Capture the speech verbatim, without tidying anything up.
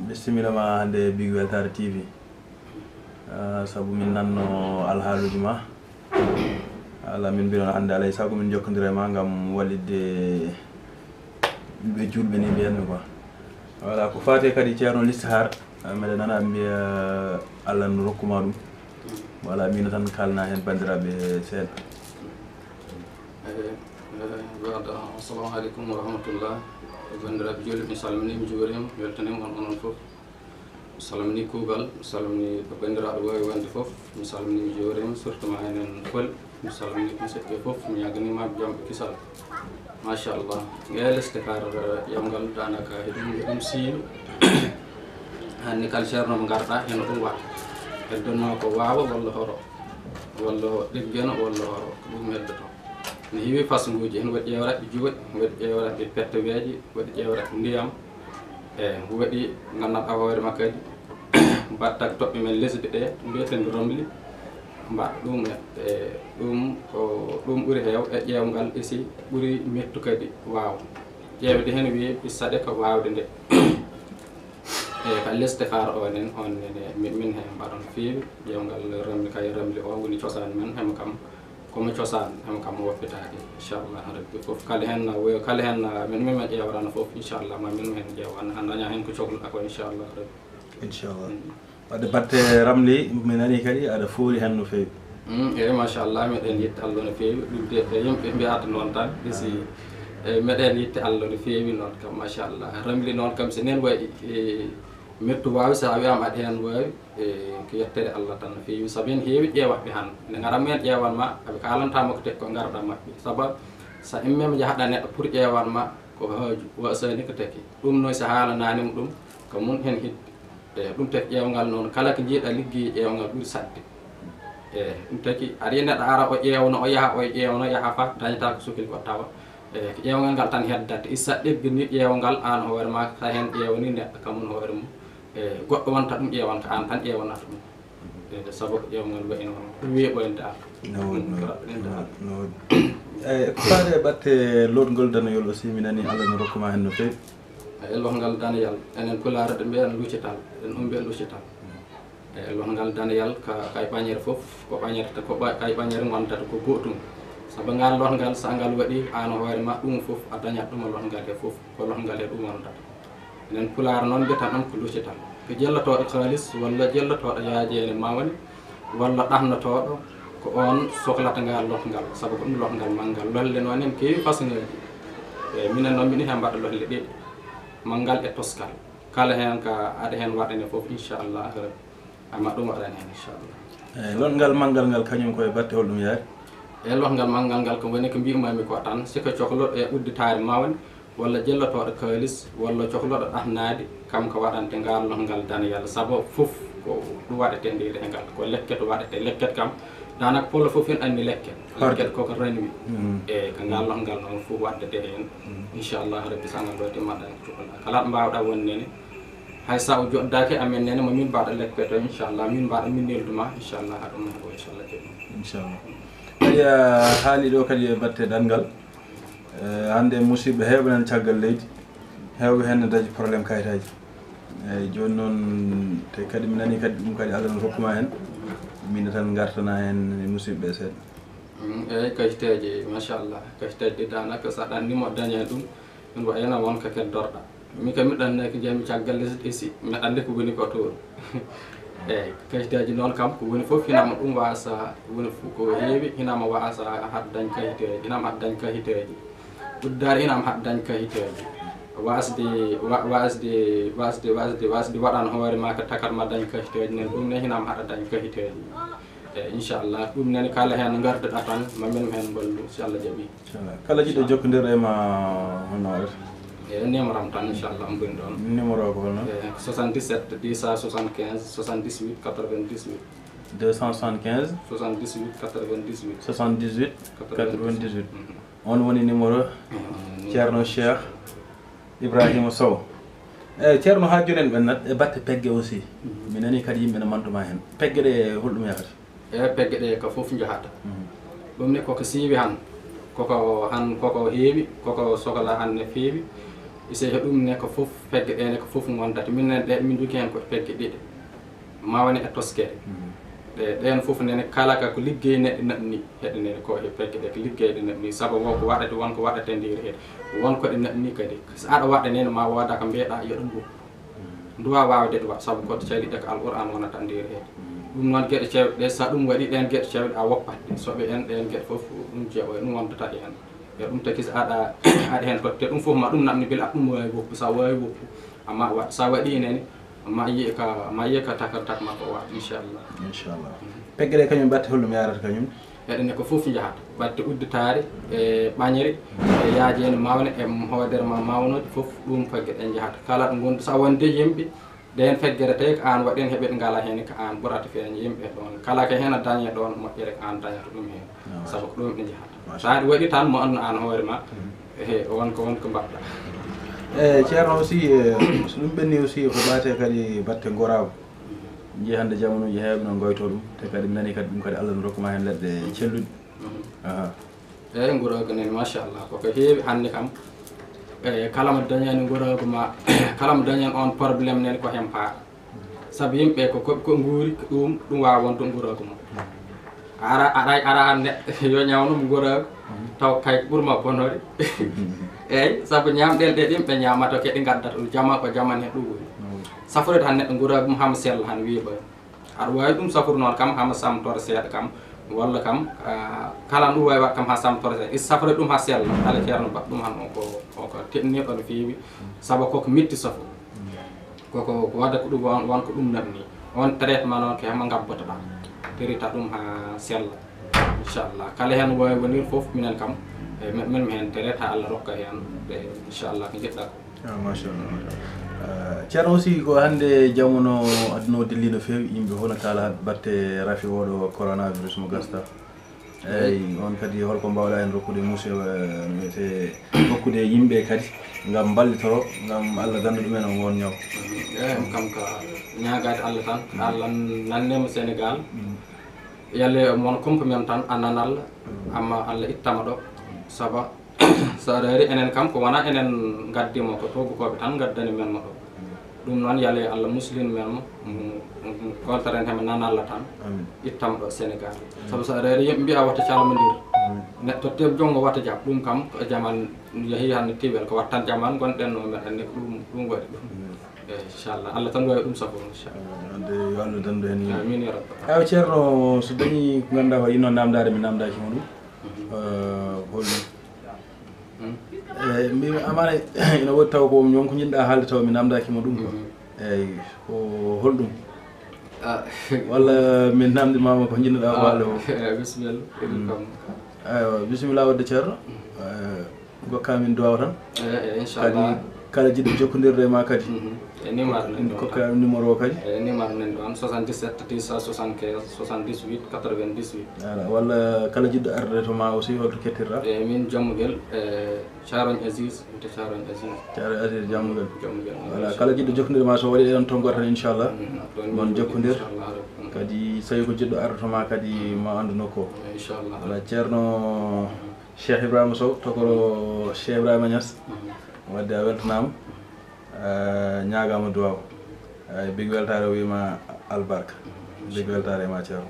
Bisimilla ma hannde Big Weltare T V. Ah, sabu min nanno alhaaluuji ma. Ala min mbino hannde alay sago min jokkondira e ma ngam wallitde ɓe juulɓe ni mbiyatmi quoi. Voilà, ko faati kadi Ceerno Listihar, ah, mbeɗa nana ɓe mbiya Allah no rokkuma ɗum. Voilà, min tan kalna heen banndiraaɓe seeɗa. Eyi, eyi, waɗa, assalamu aleykum wa rahmatullah. Banndiraaɓe juulɓe, mi salminii, mi juuriima, mi weltaniima on onon fof. Mi salminii kuugal, mi salminii ko banndiraaɗo waawi wonde fof. Mi salminii, mi juuriima, surtout ma enen Pol. Mi salminii ɗum seɗɗe fof, mi ñaganiima jam e kisal. Machallah. Ngee leste kar ƴamngal daanaka eɗum eɗum siiwi. Hannde kala ceerno mo ngarɗa heno ɗum waɗa. Heddonno ko waawa walla horo, walla ɗeggeno walla horo, ko ɗum heddoto. Ne heewi façon nguuji, heno waɗi ƴeewraɓe juuɗe, waɗi ƴeewraɓe pettoweeji, waɗi ƴeewraɓe ndiyam. E waɗi nganndanɗaa hoore ma kadi mbaɗta toɓɓe men lesdi ɗe mbiyeten ramli. Mbaɗ ɗum e ɗum ko ɗum ɓuri heew e ƴeewgal isi ɓuri mettu kadi waaw ƴeewde heen weeɓi saɗe ko waawde nde. E ka leste kaar o nen on nene min heen mbaɗon feewi ƴeewgal ramli kay ramli o woni cosaan men hema kam. Komo cosaan hema kam woppitaaki inchallah rabbi fof kala heen na woyo kala heen na min min ƴeewrana fof inchallah ma min heen ƴeewan a daña heen ko cohluɗa ko inchallah rabbi. Inchallah. Wadde batte ramli mi nani kadi aɗa fooli heen no feewi. Mm, eyi machallah meɗen yetta allah no feewi ɗum de e yimɓe mbiyata noon tan ɓe si eyi meɗen yetta allah no feewi noon kam machallah ramli noon kam so nen wayi e mettu wawi sa wiyama aɗa heen wawi e ko yettere allah tan no feewi sabu heen heewi ƴeewatɓe han nde ngaran mumen ƴeewan ma aɓe kalantama ko teki ko garɗa maɓɓe sabu sa immima jahɗa neɗɗo pour ƴeewan ma ko haaju wasani ko teki ɗum noon so haalananima ɗum ko mun heen hidde. Eyi ɗum taki ƴeewngal noon kala ko njiiɗa liggeyi ƴeewngal ɓuri saɗde. Eyi ɗum taki aɗa yiya neɗɗo ara o ƴeewno o yaha o ƴeewno yaha fa dañata ko sokil ko tawa. Eyi ko ƴeewngal ngal tan heddatta issa ɗeggini ƴeewngal aan hoore ma sa heen ƴeewni neɗɗo kamum hoore mum. Eyi goɗɗo wonta ɗum ƴeewanta aan tan ƴeewanata ɗum. Eyi sabu ko ƴeewngal wayi noon ɗum weeɓoyde aan. No woodi no woodi no woodi. Eyi ko faade e ɓatte lootgol danayol aussi mi nani Allah no rokkuma heen no feewi. E lohngal daneyal enen pulaar ɓe mbiyan lucital en ɗum mbiya lucital. E lohngal daneyal ka kay ɓañere fof ko ɓañere ko kay ɓañere gondata ko gotum. Sabu ngal lohngal sa ngal waɗi an hoore ma ɗum fof a dañat ɗum lohngal he fof ko lohngal he ɗum wonata. Enen pulaar noon mbiyata ɗum ko lucital ko jellotoɗo kalis walla jellotoɗo yaajeene mawani. Walla ɗahnotooɗo ko oon soklata ngal lohngal sabu ko ɗum lohngal manngal lohle noon en keewi fasoŋeeji. Eyi minen noon miɗo heen mbaɗa lohle ɗiɗi manngal e toskal kala heen ka aɗa heen waɗane fof inchallah rabbi amma ɗum waɗani heen inchallah. Eyi lohngal manngal ngal kañum koye batte holɗum yaari? Eyi lohngal manngal ngal ko woni ko mbi'umaami ko tan siko cohluɗo e udditaare mawni. Walla jellotooɗo kaalis walla cohluɗo ɗahnaade kam ko waɗante ngal lohngal daneyal sabu fof ko ɗum waɗetee ndeer e ngal ko lekket waɗetee lekket kam daanaka polo fof en anndi lekket lekket koko ranwi e ko ngal lohngal noon fof waɗdetee heen inchallah rabbi so ngal ɗo timmaɗa cukalɗa kala ɗo mbaawɗa wonnene hay sa o joɗdaki amen nene mo min mbaɗa lekket o inchallah min mbaɗa min nelduma inchallah haɗum ko inchallah keɗum inchallah kadi a haali ɗo kadi e batte ɗanngal Eh, hannde musiɓɓe heewɓe nan caggal leydi heewɓe heen ne dañi probléme kayitaaji eyyi jooni noon te kadi mi nani kadi ɗum kadi allah no rokkuma heen min tan gartana heen e musiɓɓe seeɗa mm, eyyi kayitaaji machallah kayitaaji ɗi danaka sa ɗannimo daña ɗum ɗum wayana wonka keddorɗa Min kam miɗo anndi ko njiymi caggal lesdi esi, miɗo anndi ko woni ko toon. Eey, kayitaaji noon kam ko woni fof hinaama ɗum waasa, woni fof ko heewi hinaama waasa haɗ dañ kayitaaji, hinaama haɗ dañ kayitaaji. Uddaare hinaama haɗ dañ kayitaaji. Waasde, wa- waasde, waasde, waasde, waasde waɗan hoore ma ko takat ma dañ kayitaaji nen ɗum ne hinaama haɗa dañ kayitaaji. Eey, inchallah ɗum nene kala heen ngarduɗa tan ma min heen mballu si Allah jaɓi. Inchallah kala jiɗɗo jokkondirde e ma hono waɗata? Eey numéro am tan inchallah omo woni ɗoon. Numéro o ko holno? Eey ko soixante-dix-sept deux cent soixante-quinze soixante-dix-huit quatre-vingt-dix-huit. Deux cent soixante-quinze. Soixante-dix-huit quatre-vingt-dix-huit. Soixante-dix-huit quatre-vingt-dix-huit. On woni numéro Ceerno Cheikh Ibrahima Sow. Eey Ceerno haa jooni en ɓennat e batte pegge aussi. Mi nanii kadi yimɓe no mantuma heen. Pegge ɗe holɗum yahata? E pegge ɗe ka fof njahata. Ɗum ne koko siiwi han, koko han koko heewi, koko sohla han ne feewi. Ise he ɗum ne ko fof, pegge ɗe ne ko fof ngondata. Min ne ɗe, min jogii heen ko pegge ɗiɗi. Mawne e toskere. Ɗe, ɗeen fof nene kala ka ko liggey neɗɗo naɓni, heɗe nene ko he pegge ɗe ko liggey ɗe naɓni. Sabu wo ko waɗate, won ko waɗate nder heede. Won ko ɗe naɓni kadi. So aɗa waɗa nene ma wooda ko mbiyeɗa yo ɗum ɗum. Nduwa waawde ɗum waɗ, sabu ko cali ɗe ko Alquraan wonata nder heede. Ɗum noon geɗe cewɗe ɗe, so ɗum waɗi ɗeen geɗe cewɗe a woppat ɗe. So ɓe en ɗeen geɗe fof ɗum jeeɓo, ɗum wondata e en. E ɗum taki so aɗa, aɗa heen totte, ɗum fof ma ɗum naɓni, mbele aɗa ɗum waawi woppu, so a waawi woppu, amma waɗ, so a waɗi nene, amma yiye ka, amma yiye ka takar tak makko waɗ, inchallah. Inchallah. Pegge ɗe kañum batte holɗum yarata kañum? Heɗene ko fof njahata, batte udditaare, e ɓañere, e yaajeende mawne, e hoodere ma mawnode, fof ɗum pegge ɗe njahata. Kala ɗo ngondu, so a wonde yimɓe, Ndeen feggere tawi ko aan waɗi heen, heɓe ngala heen ko aan ɓurata feeñde yimɓe ɗoon. Kala ko heen a dañi ɗoon moƴƴere ko aan dañata ɗum heen. Ah, sabu ko ɗoon ɓe njahata. Machallah. So aɗa waɗi tan mo anndu aan hoore ma, he, won ko, won ko mbaɗɗa. E Ceerno aussi, e, so ɗum ɓenni aussi ko ɓaate kadi batte ngoraagu. Njii hannde jamanuuji heewɓe no ngoytoo ɗum, te kadi mi nani kadi ɗum kadi Allah no rokku ma heen leɗɗe celluɗe. Mhm. Aha. Eeyi, nguroogu nen, machallah, koko heewi hannde kam. E kala mo dañani nguroogu ma, kala mo dañani on problème nen ko heen paaɗa. Sabu yimɓe ko, ko, ko nguuri, ko ɗum, ɗum waawa wonde nguroogu mum. A ara, ara, ara an neɗɗo yo ñawnu mo nguroogu, taw kay ɓurma bonore. Eeyi, sabu ñaamɗeele ɗe yimɓe ñaamata ko ɗe ngaddata ɗum, jama ko jaman heen ɗum woni. Safureede han neɗɗo nguroogu mum hamo sella han weeɓa. Aɗa waawi ɗum safrude noon kam, hama samtore seeɗa kam, walla kam, ah, kala ɗum waawi waɗ kam ha samtore seeɗa. Is safrude ɗum ha sella, kala ceerno baɗ ɗum han o ko, o ko teɗniiɗo no feewi, sabu koko metti safo. Koko, ko wadda ko ɗum won, won ko ɗum naɓni. On traitement noon ko hema ngabbotoɗa. Terita ɗum ha sella. Inchallah. Kala heen waawi wonir fof, minen kam, e, men, men mi heen traite ha Allah rokka heen, ɓe, inchallah, ko njiɗɗa ko. Ah, machallah, machallah. Ah, Ceerno aussi, ko hannde jamono aduna o dilli no feewi, yimɓe fof no kaala batte rafi oɗo coronavirus mo gasta. Eeyi, on kadi holko mbawɗa en rokkude musewo, eh, no wiyetee, rokkude yimɓe kadi ngam mballitoro, ngam Allah danda ɗumen on won ñaw? Eeyi, kam ka ñaagaade Allah tan, Allah nannema Sénégal. Mm. Yalle mo won kumpa men tan, a nanal, amma Allah ittama ɗo. Saba, so aɗa ari enen kam, ko wona enen ngaddimo, ko tuubakooɓe tan ngaddani men mo ɗo. Ɗum noon, yaale Allah muslin men mo, mm, mm, mm, koltaren hema nanalla tan, amin, ittama ɗo Sénégal. Amin. Sabu so aɗa ari yimɓe mbiya wata calmondir. Amin. Neɗɗo teb jonngo wata jab, ɗum kam ko e jaman yahi hannde tiwel, ko wattan jaman gonɗen no meɗen ni ko ɗum, ɗum waɗi ɗum. Amin. Eeyi, inchallah. Allah tan wawi ɗum safo, inchallah. Wadde yo Allah dandu hen yimɓe. Amin ya rabbal. Eywa, Ceerno, so dañi ko ganduɗa ko inno namdade, mi namdaki mo ɗum. Mhm. Eh, holɗum? Hmm? Eh, mbimi amana ina woodi taw ko ñon ko jinɗa haalde taw mi namdaki mo ɗum ko. Mhm. Eyyi, ko holɗum? Ah. Walla min namdi mama ko jinɗa haalde o? Ah, eh, bisimilla. Mm. Ɗum kam. Eywa, bisimilla wadde Ceerno. Mm. Eh, Gokka min duwaw tan. Eh, eh, inchallah. Kadi kala jiɗɗo jokkodirde e ma kadi. Mhm. E numéro nen ɗon kokka tan. Numéro o kadi. E numéro nen ɗon, soixante-dix-sept deux cent soixante-quinze soixante-dix-huit quatre-vingt-dix-huit. Voilà, walla kala jiɗɗo arde to ma aussi, holto kettirta? E min Jammugel, e Caroñ Aziz, wiyete Caroñ Aziz. Caroñ Aziz Jammugel. Jammugel, voilà, inchallah. Kala jiɗɗo jokkodirde ma so waɗi ɗon tonngol tan, inchallah. Mhm, ɗon mon jokkodir. Inchallah, rabbi. Kadi so tawi ko jiɗɗo arde to ma kadi ma anndu nokku o. Inchallah. Voilà, Ceerno Cheikh Ibrahima Sow, tokoro Cheikh Ibrahima Niass. Mhm. Wadde a weltanaama, a ñaagaama duwaaw. Ay, big weltaare o wiima albarka. Big weltaare e ma, Ceerno.